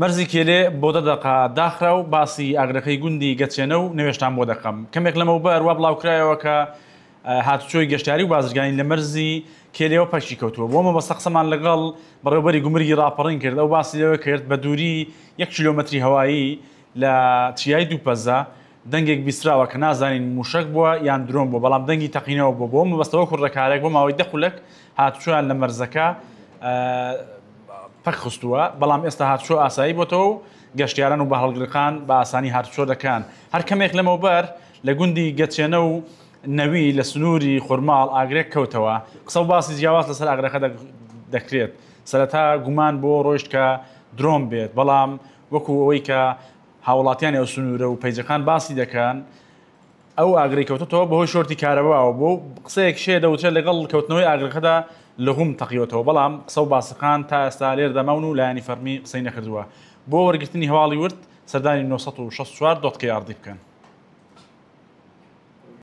مەرزی کێلێ بۆ دە دەقە داخرا و باسی ئاگرەکەی گوندی گەچێنە و نەوێشتان بۆ دەکەم. کەمێک لەمەوبەر وا بڵاوکرایەوە کە هاتوچۆی گەشتیاری و بازرگانی لە مەرزی کێلێوە پەکی کەوتووە. بۆ مەبەستە قسەمان لەگەڵ بەڕێوەبەری گومرگی ڕاپەڕین کرد، ئەو باسی لەوە کرد بە دووری یەک کیلۆمەتری هەوایی لە چیای دووپەزە دەنگێک بیستراوە کە نازانین مووشەک بووە یان درۆن بووە، بەڵام دەنگی تەقینەوە بووە. بۆ مەبەستە وەکو ڕێکارێک بۆ ماوەی دە خولەک هاتوچۆیان لە مەرزەکە پەک خستووە، بەڵام ئێستا هاتوچۆ ئاسایی بۆتەوە و گەشتیاران و بارهەڵگرەکان بە ئاسانی هاتوچۆ دەکەن. هەر کەمێک لەمەوبەر لە گوندی گەچێنە و نەوی لە سنووری خورماڵ ئاگرێک کەوتەوە، قسە و باسی جیاواز لەسەر ئاگرەکە دەکرێت. سەرەتا گومان بۆ ڕۆیشت کە درۆن بێت، بەڵام وەکو ئەوەی کە هاوڵاتیانی ئەو سنوورە و پەیجەکان باسی دەکەن، ئەو ئاگرەی کەوتۆتەوە بەهۆی شۆرتی کارەباوە بووە و قسەیەکیش هەیە دەوترێت لەگەڵ کەوتنەوەی ئاگرەکەدا لغوم تەقیوەتەوە، بەڵام قسە و باسەکان تا ئێستا لێرەدا ماون و لایەنی فەرمی قسەی نەکردووە. بۆ وەرگرتنی هەواڵی ورد سەردانی 964 dot KRD بکەن.